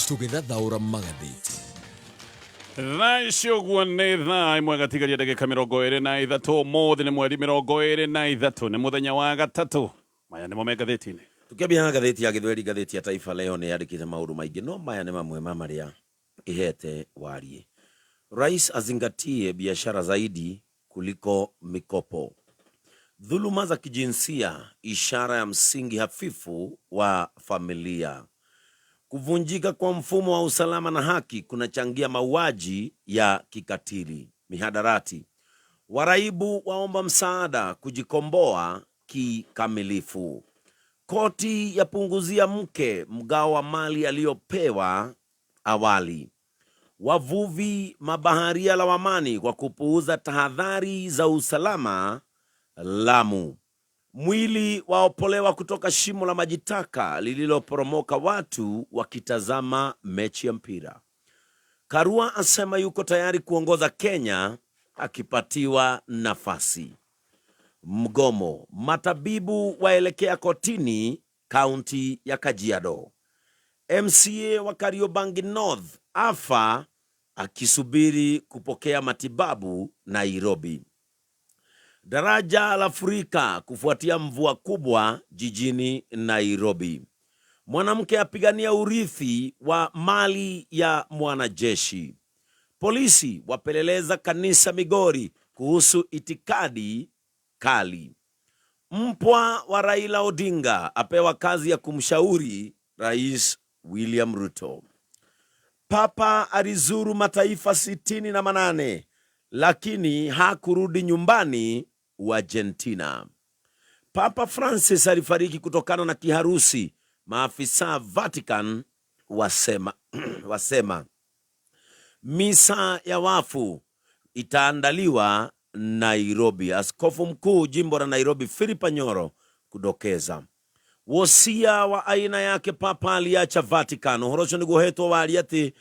Tũgĩthathaũra magathĩti. Thaa ici ũguo nĩ thaa 1 gatigaria ndagĩka 23. Ũmũthĩ nĩ mweri 23, nĩ mũthenya wa gatatũ. Maya nĩmo me ngathĩti-inĩ. Tũkĩambia na ngathĩti ya Gĩthweri, ngathĩti ya Taifa Leo nĩ yandĩkĩte maũndũ maingĩ, no maya nĩ mamwe ma marĩa ĩhete wariĩ. Rais azingatie biashara zaidi kuliko mikopo. Dhuluma za kijinsia ishara ya msingi hafifu wa familia. Kuvunjika kwa mfumo wa usalama na haki kunachangia mauaji ya kikatili. Mihadarati. Waraibu waomba msaada kujikomboa kikamilifu. Koti yapunguzia mke mgao wa mali aliyopewa awali. Wavuvi mabaharia lawamani kwa kupuuza tahadhari za usalama Lamu. Mwili waopolewa kutoka shimo la maji taka lililoporomoka watu wakitazama mechi ya mpira. Karua asema yuko tayari kuongoza Kenya akipatiwa nafasi. Mgomo, matabibu waelekea kotini kaunti ya Kajiado. MCA wa Kariobangi North afa akisubiri kupokea matibabu Nairobi. Daraja la furika kufuatia mvua kubwa jijini Nairobi. Mwanamke apigania urithi wa mali ya mwanajeshi. Polisi wapeleleza kanisa Migori kuhusu itikadi kali. Mpwa wa Raila Odinga apewa kazi ya kumshauri Rais William Ruto. Papa alizuru mataifa 68 lakini hakurudi nyumbani Uargentina. Papa Francis alifariki kutokana na kiharusi, maafisa Vatican wasema, wasema. Misa ya wafu itaandaliwa Nairobi. Askofu mkuu jimbo la Nairobi Philip Anyoro kudokeza wosia wa aina yake Papa aliacha Vatican. Uhoro ucio niguo hetwo waria ati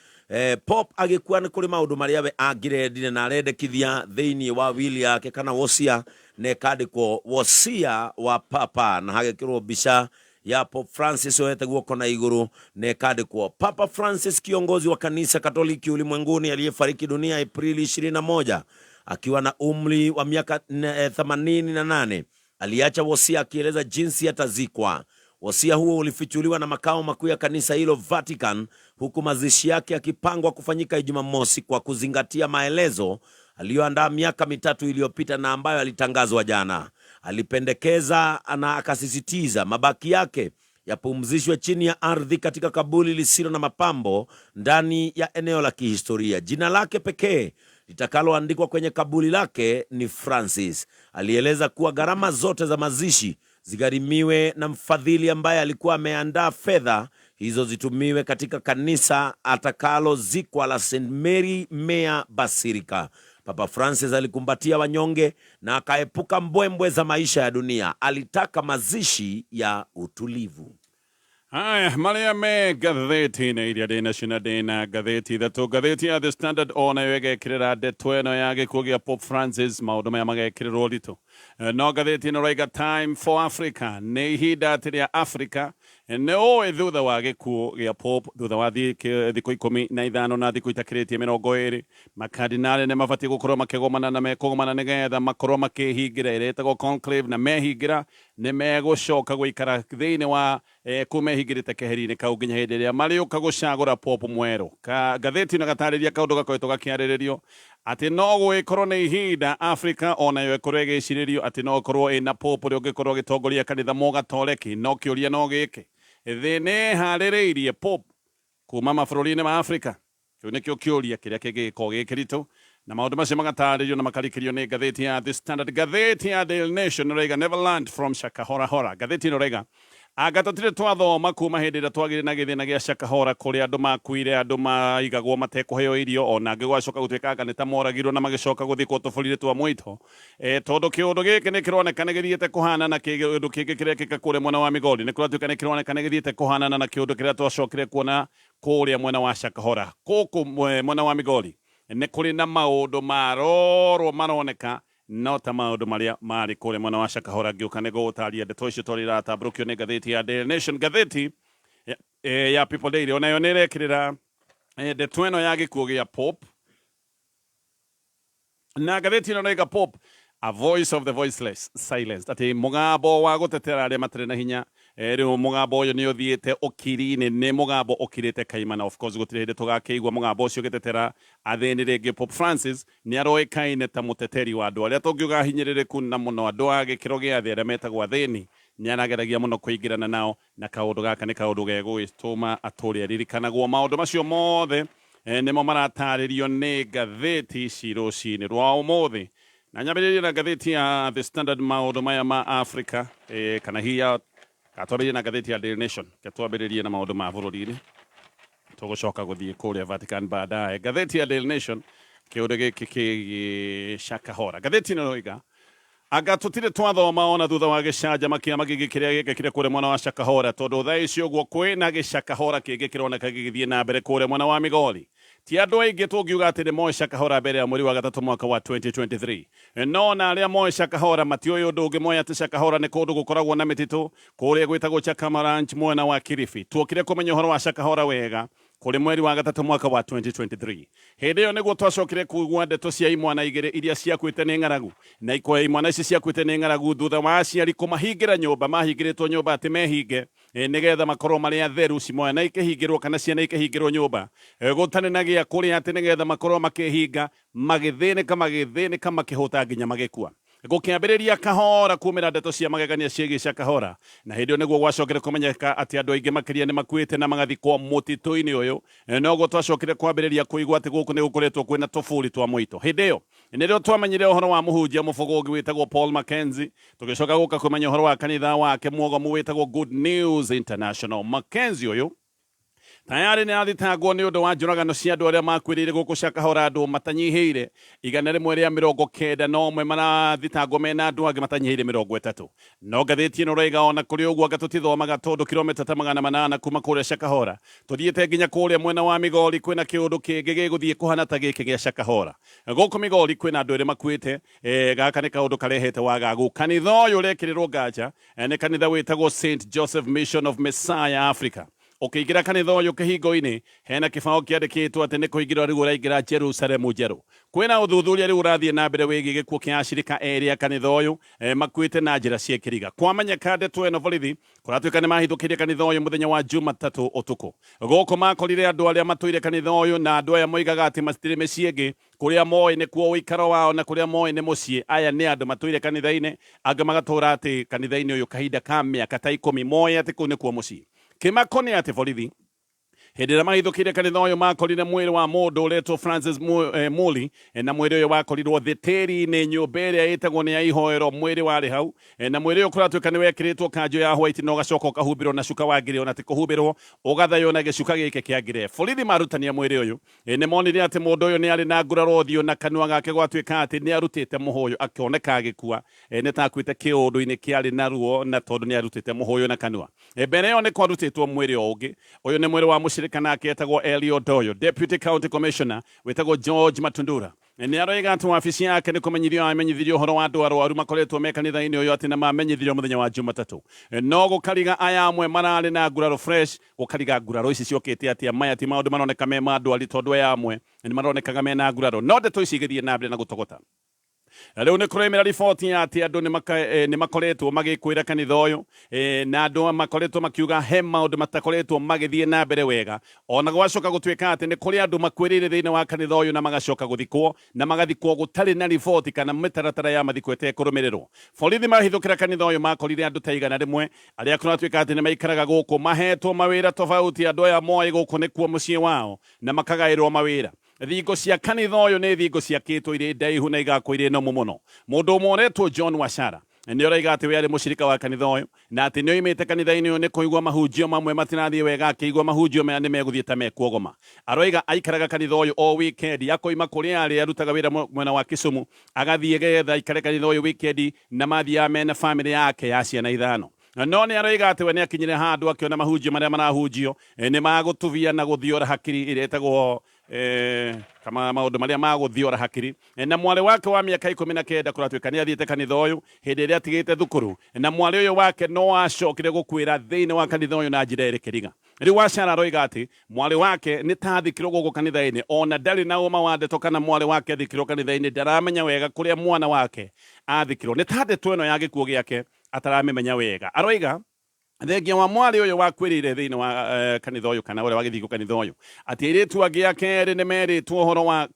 Pop agĩkua nĩ kũrĩ maũndũ marĩa we angĩrendire na arendekithia thĩinĩ wa wili yake kana wosia, na ĩkandĩkwo wosia wa Papa na hagekĩrwo mbica ya Pope Francis oete guoko na igũrũ na ĩkandĩkwo Papa Francis, kiongozi wa kanisa Katoliki ulimwenguni aliyefariki dunia Aprili 21 akiwa na umri wa miaka 88, aliacha wosia akieleza jinsi atazikwa. Wosia huo ulifichuliwa na makao makuu ya kanisa hilo Vatican, huku mazishi yake yakipangwa kufanyika Ijumamosi kwa kuzingatia maelezo aliyoandaa miaka 3 iliyopita na ambayo alitangazwa jana. Alipendekeza na akasisitiza mabaki yake yapumzishwe chini ya ardhi katika kaburi lisilo na mapambo ndani ya eneo la kihistoria. Jina lake pekee litakaloandikwa kwenye kaburi lake ni Francis. Alieleza kuwa gharama zote za mazishi zigharimiwe na mfadhili ambaye alikuwa ameandaa fedha hizo zitumiwe katika kanisa atakalozikwa la St Mary Major Basilica. Papa Francis alikumbatia wanyonge na akaepuka mbwembwe za maisha ya dunia. Alitaka mazishi ya utulivu. Haya, marĩa me ngathĩti-inĩ iria ndĩnacio na ndĩna ngathĩti ithatũ. Ngathĩti ya The Standard onayo ĩgekĩrĩra ndeto ĩno ya gĩkuũ gĩa Pope Francis, maũndũ maya magekĩrĩrwo ũritũ. No ngathĩti ĩno raiga Time for Africa, nĩ ihinda atĩ rĩa Africa. Nĩ ũĩ thutha wa gĩkuũ gĩa Pope, thutha wa thikũ 15 na thikũ itakĩrĩtie 20, makardinali nĩ mabatiĩ gũkorwo makĩgomana na mekũgomana nĩgetha makorwo makĩhingĩra ĩrĩa ĩtagwo conclave, na mehingĩra nĩ megũcoka gũikara thĩinĩ wa kũu mehingĩrĩte keheri-inĩ kau nginya hĩndĩ ĩrĩa marĩũka gũcagũra Pope mwerũ. Ka ngathĩti ĩno gatarĩria kaũndũ gakoretwo gakĩarĩrĩrio atĩ no gũgĩkorwo nĩ ihinda Afrika onayo ĩkorwo ĩgĩcirĩrio atĩ no ĩkorwo ĩna Pope ũrĩa ũngĩkorwo agĩtongoria kanitha Mũgatoreki. No kĩũria no gĩkĩ, thĩ nĩ ĩharĩrĩirie Pope kuma mabũrũri-inĩ ma Afrika? Kĩu nĩkĩo kĩũria kĩrĩa kĩngĩgĩkorwo gĩ kĩritũ, na maũndũ macio magatarĩrio na makarikĩrio nĩ ngathĩti ya The Standard. Ngathĩti ya Daily Nation ĩroiga never learned from Shakahola. Ngathĩti ĩno ĩroiga anga tũtirĩ twathoma kuma hĩndĩ ĩrĩa twagĩire na gĩthĩna gĩa Shakahola kũrĩa andũ makuire, andũ maigagwo matekũheo irio, ona angĩ gwacoka gũtuĩka anga nĩ ta moragirwo na magĩcoka gũthikwo tũbũri-inĩ twa mwĩto. Tondũ kĩũndũ gĩkĩ nĩ kĩroneka nĩ gĩthiĩte kũhanana na kĩũndũ kĩngĩ kĩrekĩka kũrĩa mwena wa Migori, nĩ kũratuĩka nĩ kĩroneka nĩ gĩthiĩte kũhanana na kĩũndũ kĩrĩa twacokire kuona kũrĩa mwena wa Shakahola. Gũkũ mwena wa Migori nĩ kũrĩ na maũndũ marorwo maroneka no ta maũndũ marĩa marĩ kũrĩa mwena wa Shakahola. Ngĩũka nĩ gũgũtaria ndeto icio tondũ iratambũrũkio nĩ ngathĩti ya Daily Nation. Ngathĩti ya. ya People Daily onayo nĩ ĩrekĩrĩra ndeto ĩno ya gĩkuũ gĩa Pope. Na ngathĩti ĩno nĩga Pope, a voice of the voiceless silenced, atĩ mũgambo wa gũtetera arĩa matarĩ na hinya. Rĩu mũgambo ũyũ nĩ ũthiĩte ũkiri-inĩ, nĩ mũgambo ũkirĩte kaimana. Of course gũtirĩ hĩndĩ tũgakĩigua mũgambo ũcio ũgĩtetera athĩni rĩngĩ. Pope Francis nĩ aroĩkaine ta mũteteri wa andũ arĩa tũngiuga hinyĩrĩrĩku, na mũno andũ a gĩkĩro gĩa thĩ arĩa metagwo athĩni. Nĩ arageragia mũno kũingĩrana nao, na kaũndũ gaka nĩ kaũndũ gegũgĩtũma atũre aririkanagwo. Maũndũ macio mothe nĩmo maratarĩrio nĩ ngathĩti ici rũcinĩ rwa ũmũthĩ. Na nyambĩrĩrie na ngathĩti ya The Standard, maũndũ maya ma Africa, kana hihi katwambĩrĩrie na ngathĩti ya Daily Nation. Ketwambĩrĩrie na maũndũ ma bũrũri-inĩ, tũgũcoka gũthiĩ kũrĩa Vatican baadaye. Ngathĩti ya Daily Nation, kĩũndũ gĩkĩ kĩgiĩ Shakahora. Ngathĩti ĩno ĩroiga anga tũtirĩ twathoma ona thutha wa gĩcanjama kĩa magigi kĩrĩa gĩkĩkire kũrĩa mwena wa Shakahora, tondũ thaa ici ũguo kwĩna gĩcakahora kĩngĩ kĩroneka gĩgĩthiĩ na mbere kũrĩa mwena wa Migori. Ti andũ aingĩ tũngiuga atĩ nĩ moĩ Shakahora mbere ya mweri wa gatatũ mwaka wa 2023. No na arĩa moĩ Shakahora matiũĩ ũndũ ũngĩ, moĩ atĩ Shakahora nĩ kũndũ gũkoragwo na mĩtitũ kũrĩa gwĩtagwo Chakama Ranch mwena wa Kilifi. Tuokire kũmenya ũhoro wa Shakahora wega kũrĩ mweri wa gatatũ mwaka wa 2023. Hĩndĩ ĩyo nĩguo twacokire kũigua ndeto cia imwana igĩrĩ iria ciakuĩte nĩ ng'aragu. Na ikoya imwana ici ciakuĩte nĩ ng'aragu thutha wa aciari kũmahingĩra nyũmba. Mahingĩrĩtwo nyũmba atĩ mehinge nĩgetha makorwo marĩ atheru. Cimwana ikĩhingĩrwo kana ciana ikĩhingĩrwo nyũmba gũtarĩ na gĩa kũrĩa atĩ nĩgetha makorwo makĩhinga, magĩthĩnĩka, magĩthĩnĩka, makĩhũta nginya magĩkua. Gũkĩambĩrĩria kahora kumĩra ndeto cia magegania ciĩgiĩ Shakahora, na hĩndĩ ĩyo nĩguo gwacokire kũmenyeka atĩ andũ aingĩ makĩria nĩ makuĩte na magathikwo mũtitũ-inĩ ũyũ. Noguo twacokire kwambĩrĩria kũigua atĩ gũkũ nĩ gũkoretwo kwĩna tũburi twa mũito. Hĩndĩ ĩyo nĩrĩo twamenyire ũhoro wa mũhunjia mũbũgũ ũngĩ wĩtagwo Paul Mackenzie, tũgĩcoka gũka kũmenya ũhoro wa kanitha wake mwogomu wĩtagwo Good News International. Mackenzie ũyũ tayarĩ nĩ athitangwo nĩ ũndũ wa njũragano cia andũ arĩa makuĩrĩire gũkũ Shakahora. Andũ matanyihĩire 191 marathitangwo mena andũ angĩ matanyihĩire 30. No ngathĩti ĩno raiga ona kũrĩ ũguo anga tũtithomaga, tondũ kilomita ta 800 kuma kũrĩa Shakahora tũthiĩte nginya kũrĩa mwena wa Migori kwĩna kĩũndũ kĩngĩ gĩgũthiĩ kũhana ta gĩkĩ gĩa Shakahora. Gũkũ Migori kwĩna andũ erĩ makuĩte. Gaka nĩ kaũndũ karehete wagagu. Kanitha ũyũ ũrekĩrĩrwo nganja nĩ kanitha wĩtagwo St Joseph Mission of Messiah Africa. Ũkĩingĩra kanitha ũyũ kĩhingo-inĩ hena kĩbaũ kĩandĩkĩtwo atĩ nĩ kũingĩra rĩu ũraingĩra Jerusalemu njerũ. Kwĩna ũthuthuria rĩu ũrathiĩ na mbere wĩgiĩ gĩkuũ kĩa acirika erĩ a kanitha ũyũ makuĩte na njĩra cia kĩriga. Kwamenyeka ndeto ĩno, borithi kũratuĩka nĩ mahithũkĩire kanitha ũyũ mũthenya wa Jumatatũ ũtukũ. Gũkũ makorire andũ arĩa matũire kanitha ũyũ, na andũ aya moigaga atĩ matirĩ mĩciĩ ĩngĩ, kũrĩa moĩ nĩkuo ũikaro wao na kũrĩa moĩ nĩ mũciĩ. Aya nĩ andũ matũire kanitha-inĩ, angĩ magatũra atĩ kanitha-inĩ ũyũ kahinda ka mĩaka ta 10, moĩ atĩ kũu nĩkuo mũciĩ. Kĩmako nĩ atĩ borithi hĩndĩ ĩrĩa mahithũkĩire kanitha ũyũ makorire mwĩrĩ wa mũndũ ũretwo Francis Muli, na mwĩrĩ ũyũ wakorirwo thĩ tĩri-inĩ nyũmba ĩrĩa ĩtagwo nĩ ya ihoero. Mwĩrĩ warĩ hau, na mwĩrĩ ũyũ kũratuĩka nĩ wekĩrĩtwo kanjũ ya white na ũgacoka ũkahumbĩrwo na cuka wa ngiri, ona ti kũhumbĩrwo, ũgathaywo na gĩcuka gĩkĩ kĩa ngire. Borithi marutania mwĩrĩ ũyũ nĩ monire atĩ mũndũ ũyũ nĩ arĩ na nguraro ũthiũ na kanua gake gwatuĩka atĩ nĩ arutĩte mũhũyũ, akĩoneka agĩkua nĩ ta akuĩte kĩũndũ-inĩ kĩarĩ na ruo, na tondũ nĩ arutĩte mũhũyũ na kanua. Mbere ĩyo nĩ kwarutĩtwo mwĩrĩ o ũngĩ. Ũyũ nĩ mwĩrĩ wa mũshirika nake etagwo Elio Doyo. Deputy County Commissioner wĩtagwo George Matundura nĩ aroiga atĩ wabici yake nĩ kũmenyithio amenyithirio ũhoro wa andũ arwaru makoretwo me kanitha-inĩ ũyũ, atĩ na mamenyithirio mũthenya wa Jumatatũ. No gũkariga aya amwe mararĩ na nguraro fresh, gũkariga nguraro ici ciokĩte atĩa? Maya ti maũndũ maroneka me ma ndwari, tondũ aya amwe nĩ maronekaga mena nguraro. No ndeto ici igĩthiĩ na mbere na gũtogota. Rĩu nĩ kũraimĩra riboti ya atĩ andũ nĩ makoretwo magĩkwĩra kanitha ũyũ, na andũ makoretwo makiuga he maũndũ matakoretwo magĩthiĩ na mbere wega. Ona gwacoka gũtuĩka atĩ nĩ kũrĩ andũ makuĩrĩire thĩinĩ wa kanitha ũyũ na magacoka gũthikwo, na magathikwo gũtarĩ na riboti kana mĩtaratara ya mathiko ĩtekũrũmĩrĩrwo. Borithi mahithũkĩra kanitha ũyũ makorire andũ ta 100 arĩa kũratuĩka atĩ nĩ maikaraga gũkũ, mahetwo mawĩra tofauti. Andũ aya moĩ gũkũ nĩkuo mũciĩ wao na makagaĩrwo mawĩra. Thingo cia kanitha ũyũ nĩ thingo ciakĩtwo irĩ ndaihu na igakwo irĩ nũmũ mũno. Mũndũ ũmwe ũretwo John Wachara nĩ ũraiga atĩ we arĩ mũshirika wa kanitha ũyũ, na atĩ nĩ oimĩte kanitha-inĩ ũyũ nĩ kũigua mahunjio mamwe matirathiĩ wega, akĩigua mahunjio maya nĩ megũthiĩ ta mekuogoma. Aroiga aikaraga kanitha ũyũ o wikendi, akoima kũrĩa arĩ arutaga wĩra mwena wa Kisumu, agathiĩ getha aikare kanitha ũyũ wikendi, na mathiaga mena famĩlĩ yake ya ciana 5. No nĩ aroiga atĩ we nĩ akinyire handũ akĩona mahunjio marĩa marahunjio nĩ magũtubia na gũthiora hakiri ĩrĩa ĩtagwo Kama maũndũ marĩa ma gũthiora hakiri. Na mwarĩ wake wa mĩaka 19 kũratuĩka nĩ athiĩte kanitha ũyũ hĩndĩ ĩrĩa atigĩte thukuru, na mwarĩ ũyũ wake no acokire gũkuĩra thĩinĩ wa kanitha ũyũ na njĩra ĩrĩ kĩriga. Rĩu Wachara aroiga atĩ mwarĩ wake nĩ ta athikirwo gũkũ kanitha-inĩ, ona ndarĩ na ũma wa ndeto kana mwarĩ wake athikirwo kanitha-inĩ, ndaramenya wega kũrĩa mwana wake athikirwo. Nĩ ta ndeto ĩno ya gĩkuũ gĩake ataramĩmenya wega. Aroiga thengia wa mwarĩ ũyũ wakuĩrĩire thĩinĩ wa kanitha ũyũ kana ũrĩa wagĩthikwo kanitha ũyũ, atĩ airĩtu angĩ ake erĩ nĩ merĩtwo ũhoro wa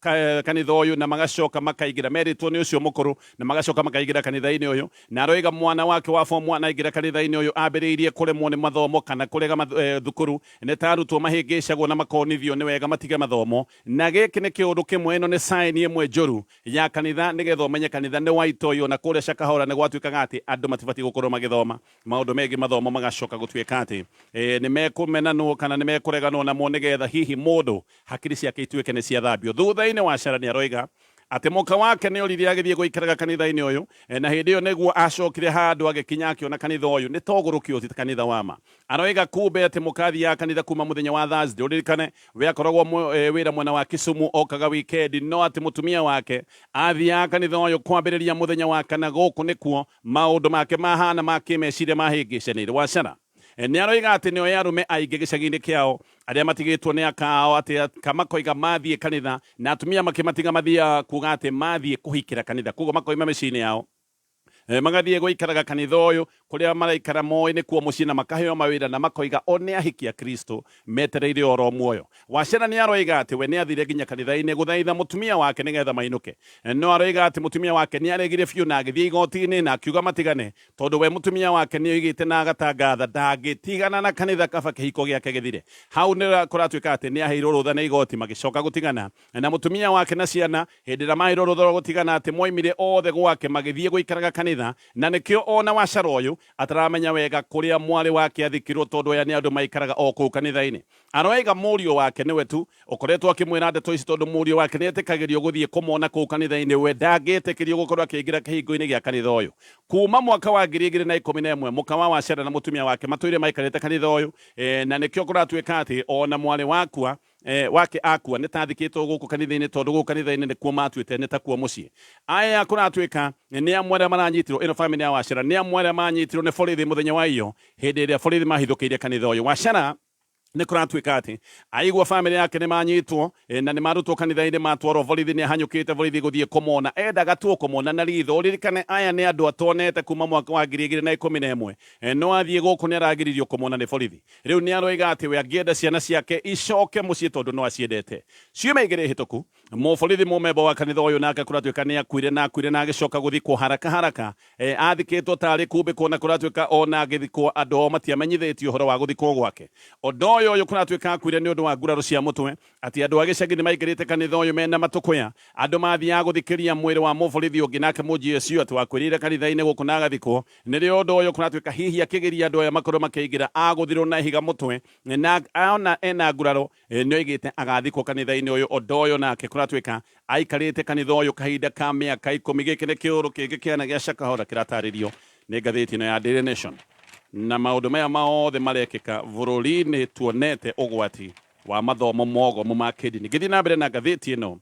kanitha ũyũ na magacoka makaingĩra, merĩtwo nĩ ũcio mũkũrũ na magacoka makaingĩra kanitha-inĩ ũyũ. Na aroiga mwana wake wa form 1 aingĩra kanitha-inĩ ũyũ ambĩrĩirie kũremwo nĩ mathomo kana kũrega thukuru, nĩ ta arutwo mahĩngĩcagwo na makonithio nĩ wega matige mathomo. Na gĩkĩ nĩ kĩũndũ kĩmwe, ĩno nĩ sign ĩmwe njũru ya kanitha, nĩgetha ũmenye kanitha nĩ wa itoi. Ona kũrĩa Shakahola nĩ gwatuĩkaga atĩ andũ matibatiĩ gũkorwo magĩthoma maũndũ megiĩ mathomo, magacoka gũtuĩka atĩ nĩ mekũmenanwo kana nĩ mekũreganwo namo, nĩgetha hihi mũndũ hakiri ciake ituĩke nĩ ciathambio. Thutha-inĩ Wachara nĩ aroiga atĩ mũka wake nĩ oririe agĩthiĩ gũikaraga kanitha-inĩ ũyũ, na hĩndĩ ĩyo nĩguo acokire handũ agĩkinya akĩona kanitha ũyũ nĩ togũrũki ũyũ ti kanitha wa ma. Aroiga kumbe atĩ mũka athiaga kanitha kuma mũthenya wa Thursday, ũririkane we akoragwo wĩra mwena wa Kisumu, okaga weekend, no atĩ mũtumia wake athiaga kanitha ũyũ kwambĩrĩria mũthenya wa kana. Gũkũ nĩkuo maũndũ make mahana ma kĩmeciria mahĩngĩcanĩire. Wachara nĩ aroiga atĩ nĩoĩ arũme aingĩ gĩcagi-inĩ kĩao arĩa matigĩtwo nĩ aka ao, atĩ aka makoiga mathiĩ kanitha na atumia makĩmatiga mathiaga kuga atĩ mathiĩ kũhikĩra kanitha, koguo makoima mĩciĩ-inĩ yao magathiĩ gũikaraga kanitha ũyũ kũrĩa maraikara moĩ nĩkuo mũciĩ, na makaheo mawĩra na makoiga o nĩ ahiki a Kristo metereire oro muoyo. Wachara nĩ aroiga atĩ we nĩ athire nginya kanitha-inĩ gũthaitha mũtumia wake nĩgetha mainũke, no aroiga atĩ mũtumia wake nĩ aregire biũ na agĩthiĩ igoti-inĩ na akiuga matigane, tondũ we mũtumia wake nĩ oigĩte na agatangatha ndangĩtigana na kanitha kaba kĩhiko gĩake gĩthire. Hau nĩ kũratuĩka atĩ nĩ aheirwo rũtha nĩ igoti, magĩcoka gũtigana na mũtumia wake na ciana. Hĩndĩ ĩrĩa maheirwo rũtha rwa gũtigana, atĩ moimire othe gwake magĩthiĩ gũikaraga kanitha, na nĩkĩo ona Wachara ũyũ ataramenya wega kũrĩa mwarĩ wake athikirwo, tondũ aya nĩ andũ maikaraga o kũu kanitha-inĩ. Aroiga mũriũ wake nĩwe tu ũkoretwo akĩmwĩra ndeto ici, tondũ mũriũ wake nĩ etĩkagĩrio gũthiĩ kũmona kũu kanitha-inĩ, we ndangĩtĩkĩrio gũkorwo akĩingĩra kĩhingo-inĩ gĩa kanitha ũyũ. Kuma mwaka wa 2011 mũka wa Wachara na mũtumia wake matũire maikarĩte kanitha ũyũ, na nĩkĩo kũratuĩka atĩ ona mwarĩ wakua wake akua nĩ ta athikĩtwo gũkũ kanitha-inĩ, tondũ gũkũ kanitha-inĩ nĩkuo matuĩte nĩ takuo mũciĩ. Aya kũratuĩka nĩ amwe arĩa maranyitirwo, ĩno famĩlĩ ya Wachara nĩ amwe arĩa manyitirwo nĩ borithi mũthenya wa iyo hĩndĩ ĩrĩa borithi mahithũkĩire kanitha ũyũ. Wachara nĩ kũratuĩka atĩ aigua famĩlĩ yake nĩ manyitwo na nĩ marutwo kanitha-inĩ matwarwo borithi, nĩ ahanyũkĩte borithi gũthiĩ kũmona, endaga tu kũmona na ritho. Ũririkane aya nĩ andũ atonete kuma mwaka wa 2011, no athiĩ gũkũ nĩ aragiririo kũmona nĩ borithi. Rĩu nĩ aroiga atĩ we angĩenda ciana ciake icoke mũciĩ tondũ no aciendete. Ciumia 2 hĩtũku mũborithi mũmemba wa kanitha ũyũ nake kũratuĩka nĩ akuire, na akuire na agĩcoka gũthikwo haraka haraka. Athikĩtwo tarĩ kumbĩkwo, na kũratuĩka ona agĩthikwo andũ ao matiamenyithĩtio ũhoro wa gũthikwo gwake. Ũndũ ũyũ kũratuĩka akuire nĩ ũndũ wa nguraro cia mũtwe, atĩ andũ a gĩcagi nĩ maingĩrĩte kanitha ũyũ mena matũkũya. Andũ mathiaga gũthikĩria mwĩrĩ wa mũborithi ũngĩ nake mũnjieci atĩ wakuĩrĩire kanitha-inĩ gũkũ na agathikwo. Nĩrĩo ũndũ ũyũ kũratuĩka hihi akĩgiria andũ aya makorwo makĩingĩra agũthirwo na ihiga mũtwe, na ona ena nguraro nĩ oigĩte agathikwo kanitha-inĩ ũyũ. Ũndũ ũyũ nake kũratuĩka aikarĩte kanitha ũyũ kahinda ka mĩaka 10. Gĩkĩ nĩ kĩũrũ kĩngĩ kĩana gĩa Shakahola kĩratarĩrio nĩ ngathĩti ĩno ya Daily Nation. Na maũndũ maya mothe marekĩka bũrũri-inĩ tuonete ũgwati wa mathomo mogomu ma kĩndini. Ngĩthiĩ na mbere na ngathĩti ĩno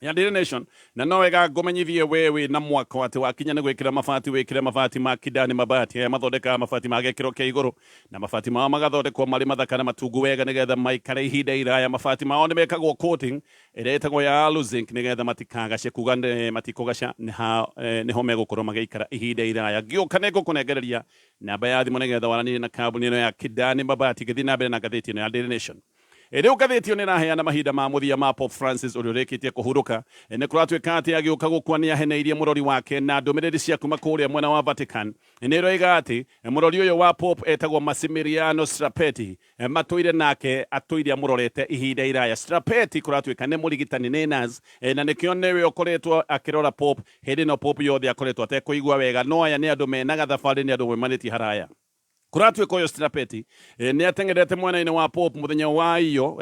ya Daily Nation, na no wega ngũmenyithie we wĩ na mwako atĩ wakinya nĩ gwĩkĩra mabati, wĩkĩre mabati ma Kidani Mabati. Aya mathondekaga mabati ma gĩkĩro kĩa igũrũ, na mabati mao magathondekwo marĩ mathaka na matungu wega nĩgetha maikare ihinda iraya. Mabati mao nĩ mekagwo coating ĩrĩa ĩtagwo ya aluzinc nĩgetha matikagace, kuga matikũgaca nĩho megũkorwo magĩikara ihinda iraya. Ngĩũka nĩ ngũkũnengereria namba ya thimũ nĩgetha waranĩrie na kambuni ĩno ya Kidani Mabati. Ngĩthiĩ na mbere na ngathĩti ĩno ya Daily Nation. Rĩu ngathĩti ĩyo nĩ ĩraheana mahinda ma mũthia ma Pope Francis ũrĩa ũrĩkĩtie kũhurũka. Nĩ kũratuĩka atĩ agĩũka gũkua nĩ aheneirie mũrori wake, na ndũmĩrĩri cia kuma kũrĩa mwena wa Vatican nĩ ĩroiga atĩ mũrori ũyũ wa Pope etagwo Massimiliano Strappetti, matũire nake atũire amũrorete ihinda iraya. Strappetti kũratuĩka nĩ mũrigitani, nĩ nurse, na nĩkĩo nĩwe ũkoretwo akĩrora Pope hĩndĩ ĩno Pope yothe akoretwo atekũigua wega. No aya nĩ andũ mena gathabarĩ, nĩ andũ maumanĩtie haraya. Kũratuĩka ũyũ Strappetti nĩ ateng'erete mwena-inĩ wa Pope mũthenya wa iyo,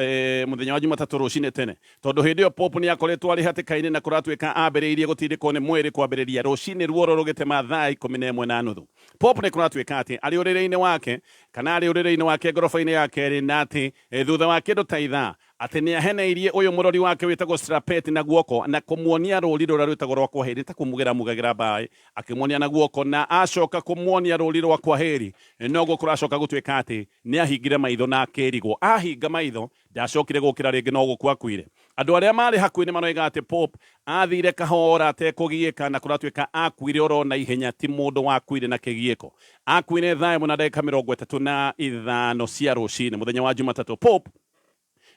mũthenya wa Jumatatũ rũcinĩ tene, tondũ hĩndĩ ĩyo Pope nĩ akoretwo arĩ hatĩka-inĩ, na kũratuĩka ambĩrĩirie gũtindĩkwo nĩ mwĩrĩ kwambĩrĩria rũcinĩ ruoro rũgĩtema thaa 11:30. Pope nĩ kũratuĩka atĩ arĩ ũrĩrĩ-inĩ wake, kana arĩ ũrĩrĩ-inĩ wake ngoroba-inĩ ya kerĩ, na atĩ thutha wa kĩndũ ta ithaa Atĩ nĩ aheneirie ũyũ mũrori wake wĩtagwo Strapeti na guoko na kũmuonia rũri rũrĩa rwĩtagwo rwa kwaheri, ta kũmugĩra amugagĩra mbaĩ akĩmuonia na guoko, na acoka kũmuonia rũri rwa kwaheri noguo kũracoka gũtuĩka atĩ nĩ ahingire maitho na akĩrigwo. Ahinga maitho ndacokire gũkĩra rĩngĩ, no gũkua akuire. Andũ arĩa marĩ hakuhĩ nĩ maroiga atĩ Pope athire kahora atekũgiĩka, na kũratuĩka akuire oro na ihenya, ti mũndũ wakuire na kĩgiĩko. Akuire thaa ĩmwe na ndagĩka 35 cia rũcinĩ mũthenya wa Jumatatũ. Pope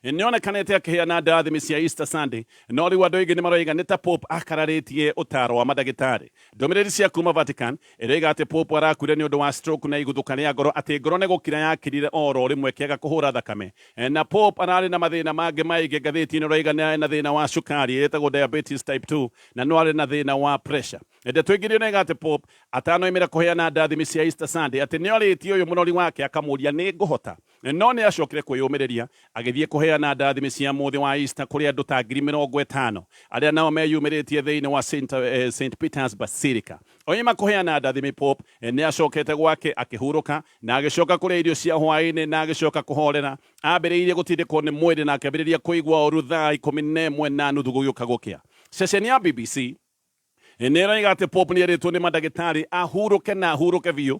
nĩonekanĩte akĩheana ndathimi cia Easter Sunday, no rĩu andũ aingĩ nĩ maroiga nĩ ta Pope akararĩtie ũtaaro wa mandagĩtarĩ. Ndũmĩrĩri cia kuma Vatican ĩroiga atĩ Pope arakuire nĩ ũndũ wa stroke na iguthũka rĩa ngoro, atĩ ngoro nĩ gũkira yakirire oro rĩmwe ĩkĩaga kũhũra thakame. Na Pope ararĩ na mathĩna mangĩ maingĩ. Ngathĩti ĩno ĩroiga nĩ arĩ na thĩna wa cukari ĩtagwo diabetes type 2, na no arĩ na thĩna wa pressure. Ndeto ĩngĩ nĩroiga atĩ Pope atanoimĩra kũheana ndathimi cia Easter Sunday, atĩ nĩorĩtie ũyũ mũrori wake akamũria nĩ ngũhota, no nĩ acokire kwĩyũmĩrĩria agĩthiĩ kũheana ndathimi cia mũthĩ wa Easter kũrĩ andũ ta 50,000 arĩa nao meyumĩrĩtie thĩinĩ wa St Peter's Basilica. Oima kũheana ndathimi, Pope nĩ acokete gwake akĩhurũka na agĩcoka kũrĩa irio cia hwaĩ-inĩ na agĩcoka kũhorera. Ambĩrĩirie gũtindĩkwo nĩ mwĩrĩ na akĩambĩrĩria kũigua ũru thaa 11:30 gũgĩũka gũkĩa. Ceceni ya BBC nĩ ĩroiga atĩ Pope nĩ erĩtwo nĩ mandagĩtarĩ ahurũke na ahurũke biũ,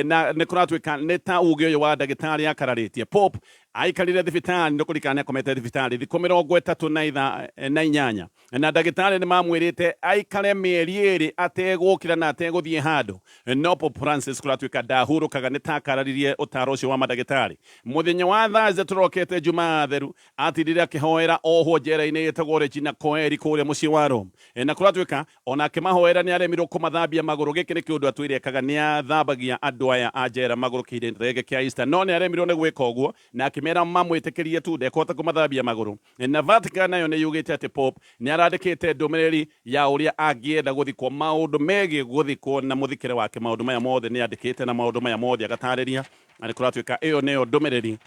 na nĩ kũratuĩka nĩ ta uge ũyũ wa ndagĩtarĩ akararĩtie. Pope aikarire thibitarĩ, nĩ kũririkana nĩ akomete thibitarĩ thikũ 38, na ndagĩtarĩ nĩ mamwĩrĩte aikare mĩeri 2 ategũkĩra na ategũthiĩ handũ, no Pope Francis kũratuĩka ndahurũkaga, nĩ ta akararirie ũtaro ũcio wa mandagĩtarĩ. Mũthenya wa Thursday tũrokete, Jumaa theru, atindire akĩhoera ohwo njera-inĩ ĩtagwo Regina Coeli kũrĩa mũciĩ wa Rome, na kũratuĩka ona akĩmahoera nĩ aremirwo kũmathambia magũrũ. Gĩkĩ nĩ kĩũndũ atwĩre ekaga, nĩ athambagia andũ aya a njera magũrũ kĩhinda gĩkĩ kĩa Easter, no nĩ aremirwo nĩ gwĩka ũguo na akĩmera mamwĩtĩkĩrie tu ndekũhota kũmathambia magũrũ. Na Vatican nayo nĩ yugĩte atĩ Pope nĩ arandĩkĩte ndũmĩrĩri ya ũrĩa angĩenda gũthikwo, maũndũ megiĩ gũthikwo na mũthikĩre wake. Maũndũ maya mothe nĩ andĩkĩte na maũndũ maya mothe agatarĩria, na nĩ kũratuĩka ĩyo nĩyo ndũmĩrĩri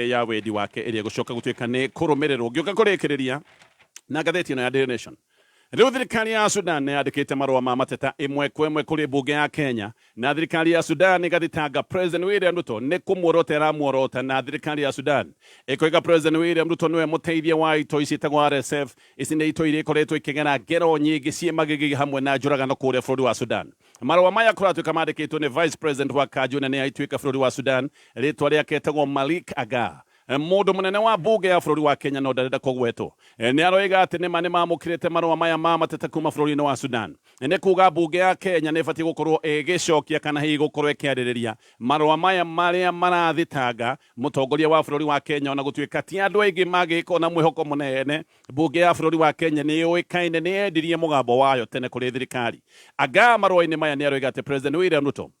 ya wendi wake ĩrĩa ĩgũcoka gũtuĩka nĩ kũrũmĩrĩrwo. Ngĩũka kũrĩkĩrĩria na ngathĩti ĩno ya Daily Nation, rĩu thirikari ya Sudan nĩ yandĩkĩte marũa ma mateta ĩmwe kwa ĩmwe kũrĩ mbunge ya Kenya, na thirikari ya Sudan ĩgathitanga President William Ruto nĩ kũmuorota ĩramuorota, na thirikari ya Sudan ĩkoiga President William Ruto nĩwe mũteithia wa itoi ciĩtagwo RSF. Ici nĩ itoi iria ikoretwo ikĩgera ngero nyingĩ ciĩ magigi hamwe na njũragano kũrĩa bũrũri wa Sudan. Marũa maya kũratuĩka mandĩkĩtwo nĩ Vice President wa kanjũ nene ya Ituĩka bũrũri wa Sudan, rĩtwa rĩake etagwo Malik Agar. Mũndũ mũnene wa mbunge ya bũrũri wa Kenya no ndarenda kũgwetwo nĩ aroiga atĩ nĩma nĩ mamũkĩrĩte marũa maya ma mateta kuma bũrũri-inĩ wa Sudan. Nĩ kuga mbunge ya Kenya nĩ ĩbatiĩ gũkorwo ĩgĩcokia kana hihi gũkorwo ĩkĩarĩrĩria marũa maya marĩa marathitanga mũtongoria wa bũrũri wa Kenya, ona gũtuĩka ti andũ aingĩ mangĩgĩkorwo na mwĩhoko mũnene. Mbunge ya bũrũri wa Kenya nĩ yũĩkaine nĩ yendirie mũgambo wayo tene kũrĩ thirikari. Anga marũa-inĩ maya nĩ aroiga atĩ President William Ruto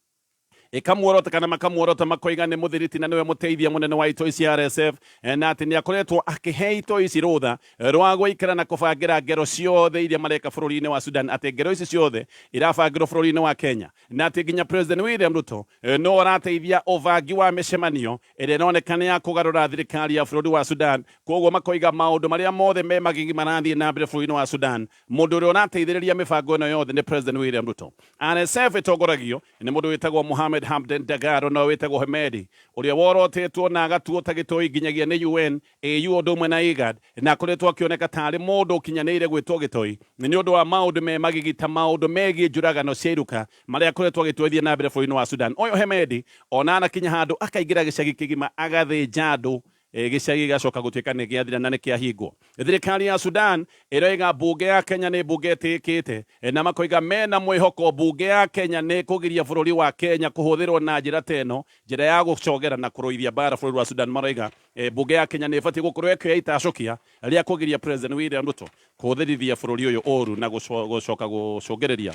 ĩkamuorota kana makamuorota makoiga nĩ mũthiriti na nĩwe mũteithia mũnene wa itoi cia RSF, na atĩ nĩ akoretwo akĩhe itoi ici rũtha rwa gũikara na kũbangĩra ngero ciothe iria mareka bũrũri-inĩ wa Sudan, atĩ ngero ici ciothe irabangĩrwo bũrũri-inĩ wa Kenya, na atĩ nginya President William Ruto no arateithia ũbangi wa mĩcemanio ĩrĩa ĩroneka nĩ ya kũgarũra thirikari ya bũrũri wa Sudan. Koguo makoiga maũndũ marĩa mothe me magigi marathiĩ na mbere bũrũri-inĩ wa Sudan, mũndũ ũrĩa ũrateithĩrĩria mĩbango ĩno yothe nĩ President William Ruto. RSF ĩtongoragio nĩ mũndũ wĩtagwo Mohamed Hamdan Dagalo, no wĩtagwo Hemedi, ũrĩa worotĩtwo na agatuo ta gĩtoi nginyagia nĩ UN, AU ũndũ ũmwe na IGAD, na akoretwo akĩoneka tarĩ mũndũ ũkinyanĩire gwĩtwo gĩtoi nĩ ũndũ wa maũndũ me magigi ta maũndũ megiĩ njũragano cia iruka marĩa akoretwo agĩtwarithia na mbere bũrũri-inĩ wa Sudan. Ũyũ Hemedi ona anakinya handũ akaingĩra gĩcagi kĩgima agathĩnja andũ, gĩcagi gĩgacoka gũtuĩka nĩ gĩathira na nĩ kĩahingwo. Thirikari ya Sudan ĩroiga mbunge ya Kenya nĩ mbunge ĩtĩĩkĩte, na makoiga mena mwĩhoko mbunge ya Kenya nĩ ĩkũgiria bũrũri wa Kenya kũhũthĩrwo na njĩra ta ĩno, njĩra ya gũcogera na kũrũithia mbara bũrũri wa Sudan. Maroiga mbunge ya Kenya nĩ ĩbatiĩ gũkorwo ĩkĩoya itacũkia rĩa kũgiria President William Ruto kũhũthĩrithia bũrũri ũyũ ũru na gũcoka gũcũngĩrĩria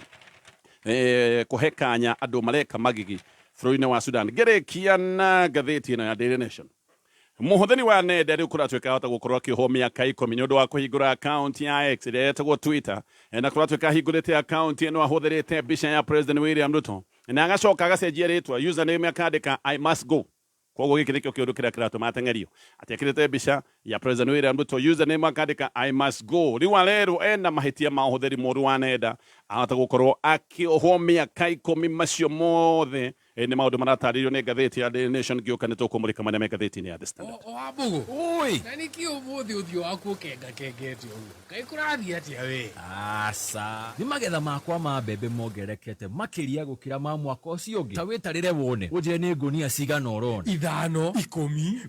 kũhe kanya andũ mareka magigi bũrũri-inĩ wa Sudan. Ngĩrĩkia na ngathĩti ĩno ya Daily Nation, mũhũthĩri wa nenda rĩu kũratuĩka ahota gũkorwo akĩohwo mĩaka 10 nĩ ũndũ wa kũhingũra akaunti ya X ĩrĩa yetagwo Twitter, na kũratuĩka ahingũrĩte akaunti ĩno ahũthĩrĩte mbica ya President William Ruto na agacoka agacenjia rĩtwa, username, akandĩka "I must go". Koguo gĩkĩ nĩkĩo kĩũndũ kĩrĩa kĩratũma ateng'erio, atĩ ekĩrĩte mbica ya President William Ruto, username akandĩka "I must go". Rĩu arerwo ena mahĩtia ma ũhũthĩri mũru wa nenda, ahota gũkorwo akĩohwo mĩaka 10 macio mothe. Nĩ maũndũ maratarĩrio nĩ ngathĩti ya Daily Nation. Ngĩũka nĩ tũkũmũrĩka marĩa me ngathĩti-inĩ ya The Standard. O Wambũgũ. Oi. Na nĩkĩ ũmũthĩ ũthiũ waku ũkengakengete ũguo? Kaĩ kũrathiĩ atĩa we? Aca, nĩ magetha makwa ma mbembe mongererekete makĩria gũkĩra ma mwaka ũcio ũngĩ. Ta wĩtarĩre wone, ũnjĩre nĩ ngũnia cigana ũrona. 5, 10,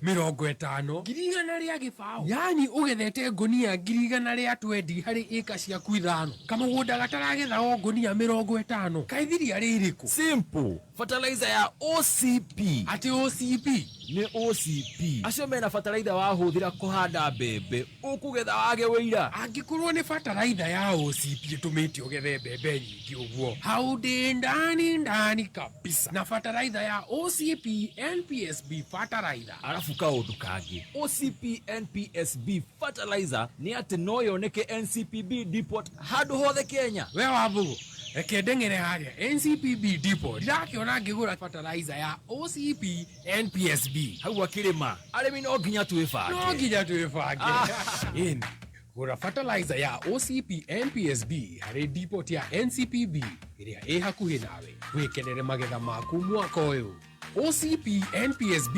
50, 100,000. Yaani ũgethete ngũnia 120,000 harĩ ĩka ciaku 5. Kamũgũnda gataragetha o ngũnia 50. Kaĩ thiria rĩrĩkũ? Simple. Fertilizer ya OCP. Atĩ OCP? Nĩ OCP. Acio mena bataraitha wahũthĩra kũhanda mbembe, ũkũgetha wage wĩira. Angĩkorwo nĩ bataraitha ya OCP ĩtũmĩte ũgethe mbembe nyingĩ ũguo, hau ndĩ ndani ndani kabisa na bataraitha ya OCP NPSB fertilizer. Arabu kaũndũ kangĩ, OCP NPSB fertilizer nĩ atĩ no yoneke NCPB depot handũ hothe Kenya. We Wambũgũ, reke ndeng'ere harĩa NCPB depot, ndirakĩona ngĩgũra fertilizer ya OCP NPSB. Hau akĩrĩma, arĩmi no nginya twĩbange. No nginya twĩbange. Ĩni, gũra fertilizer ya OCP NPSB harĩ depot ya NCPB ĩrĩa ĩ hakuhĩ nawe, wĩkenere magetha maku mwaka ũyũ. OCP NPSB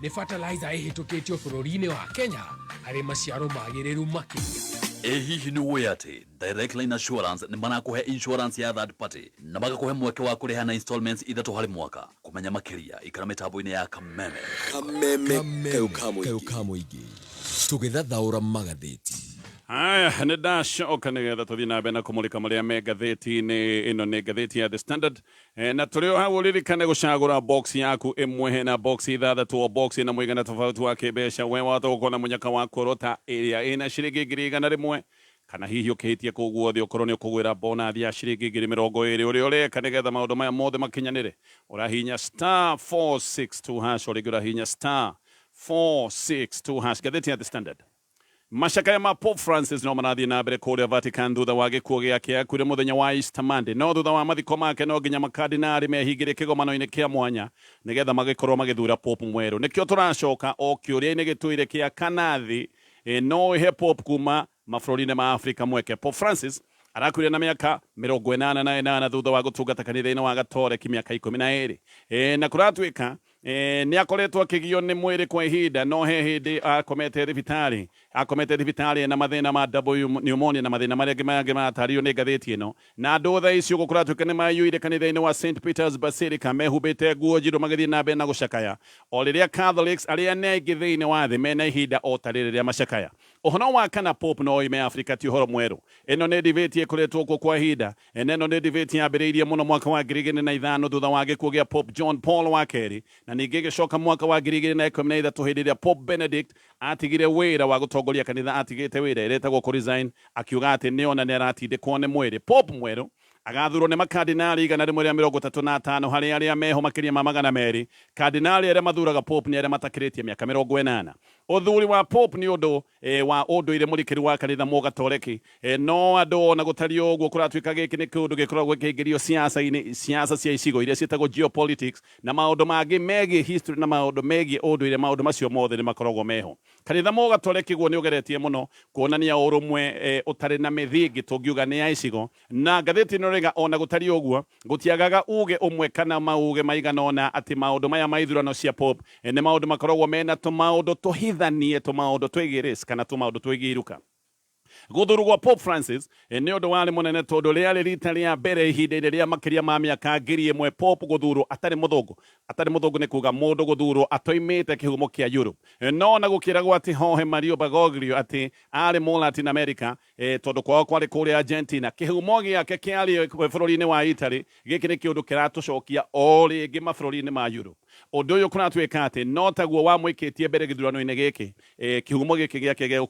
nĩ fertilizer ĩhĩtũkĩtio bũrũri-inĩ wa Kenya harĩ maciaro magĩrĩru makĩria. Ĩ hihi nĩ ũĩ atĩ Direct Line Assurance nĩ marakũhe insurance ya third party na magakũhe mweke wa kũrĩha na installments 3 harĩ mwaka? Kũmenya makĩria ikara mĩtambo-inĩ ya Kameme. Kameme kayũ ka mũingĩ, tũgĩthathaũra magathĩti. Haya, nĩ ndacoka nĩgetha tũthiĩ na mbere na kũmũrĩka marĩa me ngathĩti-inĩ ĩno. Nĩ ngathĩti ya The Standard. Na tũrĩ o hau, ũririkane gũcagũra box yaku ĩmwe hena box 6, o box na mũigana tofauti wa kĩmbeca. We wahota gũkorwo na mũnyaka wa kuorota ĩrĩa ĩna ciringi 100,000, kana hihi ũkĩhĩtie kũu guothe ũkorwo nĩ ũkũgwĩra bonathi ya ciringi 20,000. Ũrĩa ũreka nĩgetha maũndũ maya mothe makinyanĩre, ũrahinya *462#, o rĩngĩ ũrahinya *462#. Ngathĩti ya The Standard, macakaya ma Pope Francis no marathiĩ na mbere kũrĩa Vatican thutha wa gĩkuũ gĩake. Akuire mũthenya wa Easter Monday, no thutha wa mathiko make no nginya makardinali mehingĩre kĩgomano-inĩ kĩa mwanya nĩgetha magĩkorwo magĩthura Pope mwerũ. Nĩkĩo tũracoka o kĩũria-inĩ gĩtũire kĩa kanathi no ĩhe Pope kuma mabũrũri-inĩ ma Afrika mweke. Pope Francis arakuire na mĩaka 88 thutha wa gũtungata kanitha-inĩ wa Gatoreki mĩaka 12. Na kũratuĩka nĩ akoretwo akĩgio nĩ mwĩrĩ kwa ihinda, no he hĩndĩ akomete thibitarĩ na mathĩna ma double pneumonia na mathĩna marĩa mangĩ maratarĩrio nĩ ngathĩti ĩno. Na andũ thaa ici ũguo kũratuĩka nĩ mayũire kanitha-inĩ wa St Peter's Basilica mehumbĩte nguo njirũ, magĩthiĩ na mbere na gũcakaya o rĩrĩa Catholics arĩa nĩ aingĩ thĩinĩ wa thĩ mena ihinda o ta rĩrĩ rĩa macakaya. Ũhoro wa kana Pope no oime Afrika ti ũhoro mwerũ. Ĩno nĩ debate ĩkoretwo kuo kwa ihinda, na ĩno nĩ debate yambĩrĩirie mũno mwaka wa 2005 thutha wa gĩkuũ gĩa Pope John Paul wa kerĩ, na ningĩ ĩgĩcoka mwaka wa 2013 hĩndĩ ĩrĩa Pope Benedict atigire wĩra wa gũtongoria kanitha. Atigĩte wĩra, ĩretagwo kũresign, akiuga atĩ nĩona nĩ aratindĩkwo nĩ mwĩrĩ. Pope mwerũ agathurwo nĩ makardinali 135 harĩ arĩa meho makĩria ma 200. Kardinali arĩa mathuraga Pope nĩ arĩa matakĩrĩtie mĩaka 80. Ũthuri wa Pope nĩ ũndũ wa ũndũire mũrikĩru wa kanitha mũgatoreki. No andũ ona gũtariĩ ũguo, kũratuĩka gĩkĩ nĩ kĩũndũ gĩkoragwo gĩkĩingĩrio siasa-inĩ, siasa cia icigo iria ciĩtagwo geopolitics na maũndũ mangĩ megiĩ history na maũndũ megiĩ ũndũire. Maũndũ macio mothe nĩ makoragwo meho. Kanitha mũgatoreki guo nĩ ũgeretie mũno kuonania ũrũmwe ũtarĩ na mĩthingi tũngiuga nĩ ya icigo. Na ngathĩti ĩno rĩga ona gũtariĩ ũguo, gũtiagaga uge ũmwe kana mauge maigana ũna atĩ maũndũ maya ma ithurano cia Pope nĩ maũndũ makoragwo mena tũmaũndũ tũhithanie, tũmaũndũ twĩgiĩ race kana tũmaũndũ twĩgiĩ iruka. Gũthurwo gwa Pope Francis nĩ ũndũ warĩ mũnene tondũ rĩarĩ rita rĩa mbere ihinda-inĩ rĩa makĩria ma mĩaka 1000 Pope gũthurwo atarĩ mũthũngũ. Atarĩ mũthũngũ nĩ kuga mũndũ gũthurwo atoimĩte kĩhumo kĩa Europe. No na gũkĩragwo atĩ Jorge Mario Bergoglio atĩ arĩ mũ Latin America, tondũ kwao kwarĩ kũrĩa Argentina, kĩhumo gĩake kĩarĩ bũrũri-inĩ wa Italy. Gĩkĩ nĩ kĩũndũ kĩratũcokia o rĩngĩ mabũrũri-inĩ ma Europe. Ũndũ ũyũ kũratuĩka atĩ no taguo wamwĩkĩtie mbere gĩthurano-inĩ gĩkĩ, kĩhumo gĩkĩ gĩake gĩa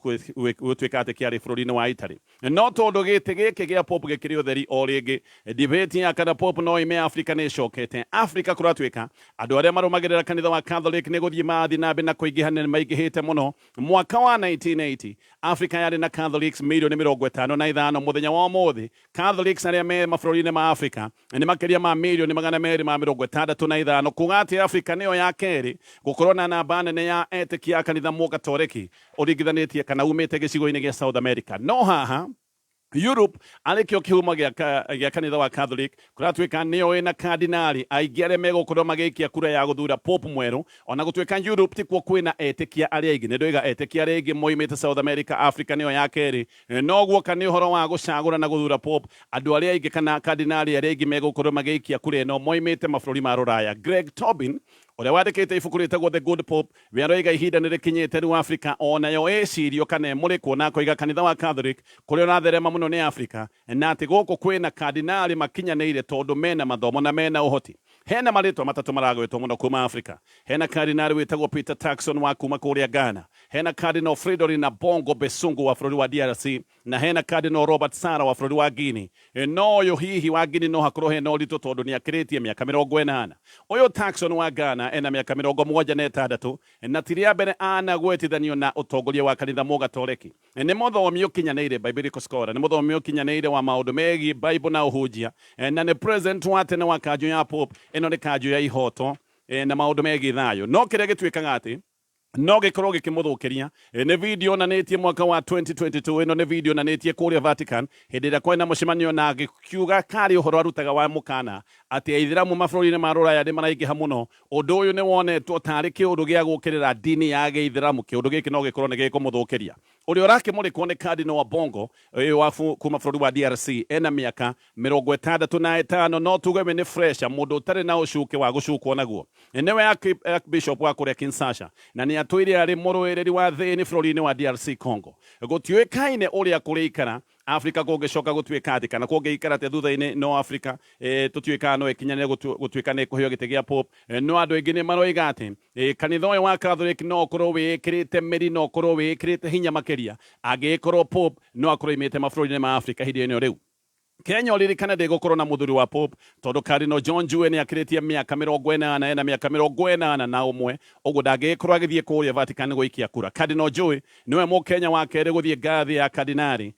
gũtuĩka atĩ kĩarĩ bũrũri-inĩ wa Italy. No tondũ gĩtĩ gĩkĩ gĩa Pope gĩkĩrĩ ũtheri, o rĩngĩ debate ya kana Pope no ime Afrika nĩ ĩcokete. Afrika kũratuĩka andũ arĩa marũmagĩrĩra kanitha wa Catholic nĩ gũthiĩ marathiĩ na mbere na kũingĩha, na nĩ maingĩhĩte mũno. Mwaka wa 1980 Africa yarĩ na Catholics mirioni 55. Mũthenya wa ũmũthĩ Catholics arĩa me mabũrũri-inĩ ma Africa nĩ makĩria ma mirioni 265, kuga atĩ Africa nĩyo ya kerĩ gũkorwo na namba nene ya etĩkia a kanitha mũgatoreki ũringithanĩtie kana umĩte gĩcigo-inĩ gĩa South America. No haha Europe arĩ kĩo kĩhumo gĩa kanitha wa Catholic kũratuĩka nĩyo ĩna kardinali aingĩ arĩa megũkorwo magĩikia kura ya gũthura Pope mwerũ. Ona gũtuĩka Europe tikuo kwĩna etĩkia arĩa aingĩ, nĩndoiga etĩkia arĩa aingĩ moimĩte South America, Africa nĩyo ya kerĩ, no guoka nĩ ũhoro wa gũcagũra na gũthura Pope, andũ arĩa aingĩ kana kardinali arĩa aingĩ megũkorwo magĩikia kura ĩno moimĩte mabũrũri ma rũraya. Greg Tobin ũrĩa wandĩkĩte ibuku rĩtagwo The Good Pope we aroiga ihinda nĩ rĩkinyĩte rĩu Africa onayo ĩcirio kana ĩmũrĩkwo, na akoiga kanitha wa Catholic kũrĩa ũratherema mũno nĩ Africa, na atĩ gũkũ kwĩna kardinali makinyanĩire tondũ mena mathomo na mena ũhoti. Hena marĩtwa matatũ maragwetwo mũno kuma Africa. Hena kardinali wĩtagwo Peter Turkson wa kuma kũrĩa Ghana, hena Cardinal Fridolin Ambongo Besungu wa bũrũri wa DRC, na hena Cardinal Robert Sarah wa bũrũri wa Guinea. No ũyũ hihi wa Guinea no hakorwo hena ũritũ tondũ nĩ akĩrĩtie mĩaka 80. Ũyũ Turkson wa Ghana ena mĩaka 76 na ti rĩa mbere anagwetithanio na ũtongoria wa kanitha Mũgatoreki. Nĩ mũthomi ũkinyanĩire, biblical scholar, nĩ mũthomi ũkinyanĩire wa maũndũ megiĩ Bible na ũhunjia, na nĩ president wa tene wa kanjũ ya Pope. Ĩno nĩ kanjũ ya ihoto na maũndũ megiĩ thayũ. No kĩrĩa gĩtuĩkaga atĩ no gĩkorwo gĩkĩmũthũkĩria nĩ video onanĩtie mwaka wa 2022. Ĩno nĩ video onanĩtie kũrĩa Vatican hĩndĩ ĩrĩa kwarĩ na mũcemanio, na agĩkiuga karĩ ũhoro arutaga wa mũkana atĩ aithĩramu mabũrũri-inĩ ma rũraya nĩ maraingĩha mũno. Ũndũ ũyũ nĩ wonetwo tarĩ kĩũndũ gĩa gũkĩrĩra ndini ya gĩithĩramu. Kĩũndũ gĩkĩ no gĩkorwo nĩ gĩkũmũthũkĩria. Ũrĩa ũrakĩmũrĩkwo nĩ Cardinal wa Bongo wa kuma bũrũri wa DRC, ena mĩaka 65, no tuge we nĩ fresher, mũndũ ũtarĩ na ũcuke wa gũcukwo naguo. Nĩwe Archbishop wa kũrĩa Kinshasa, na nĩ atũire arĩ mũrũĩrĩri wa thĩni bũrũri-inĩ wa DRC Congo. Gũtiũĩkaine ũrĩa kũrĩikara Africa kũngĩcoka gũtuĩka atĩ kana kũngĩikara atĩa thutha-inĩ, no Africa tũtiũĩ kana no ĩkinyanĩre gũtuĩka nĩ ĩkũheo gĩtĩ gĩa Pope. No andũ aingĩ nĩ maroiga atĩ kanitha ũyũ wa Catholic no ũkorwo wĩĩkĩrĩte mĩri, no ũkorwo wĩĩkĩrĩte hinya makĩria angĩgĩkorwo Pope no akorwo oimĩte mabũrũri-inĩ ma Africa hĩndĩ ĩno rĩu. Kenya ũririkane ndĩgũkorwo na mũthuri wa Pope tondũ Cardinal John Njue nĩ akĩrĩtie mĩaka 80, ena mĩaka 81, ũguo ndangĩgĩkorwo agĩthiĩ kũrĩa Vatican gũikia kura. Cardinal Njue nĩwe Mũkenya wa kerĩ gũthiĩ ngathĩ ya kardinali.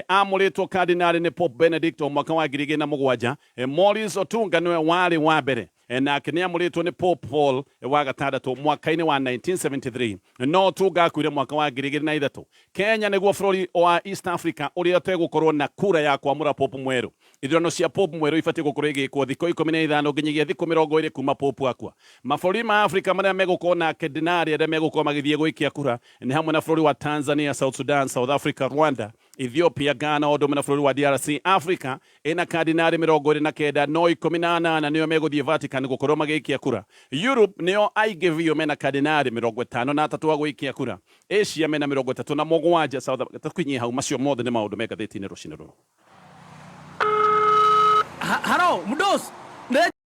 Amũrĩtwo kardinali nĩ Pope Benedict o mwaka wa 2007. Maurice Otunga nĩwe warĩ wa mbere, nake nĩ amũrĩtwo nĩ Pope Paul wa gatandatũ mwaka-inĩ wa 1973. No Otunga akuire mwaka wa 2003. Kenya nĩguo bũrũri wa East Africa ũrĩa ũtegũkorwo na kura ya kwamũra Pope mwerũ. Ithurano cia Pope mwerũ ibatiĩ gũkorwo igĩkwo thikũ 15 nginyagia thikũ 20 kuma Pope akua. Mabũrũri ma Africa marĩa megũkorwo na kardinali arĩa megũkorwo magĩthiĩ gũikia kura nĩ hamwe na bũrũri wa Tanzania, South Sudan, South Africa, Rwanda, Ethiopia, Ghana, o ũndũ ũmwe na bũrũri wa DRC. Africa ĩna kardinali 29, no 18 nĩo megũthiĩ Vatican gũkorwo magĩikia kura. Europe nĩo aingĩ biũ mena kardinali 53 a gũikia kura. Asia mena 37, South Africa tũkinyie hau. Macio mothe nĩ maũndũ me ngathĩti-inĩ rũcinĩ rũrũ. Haro, mdos.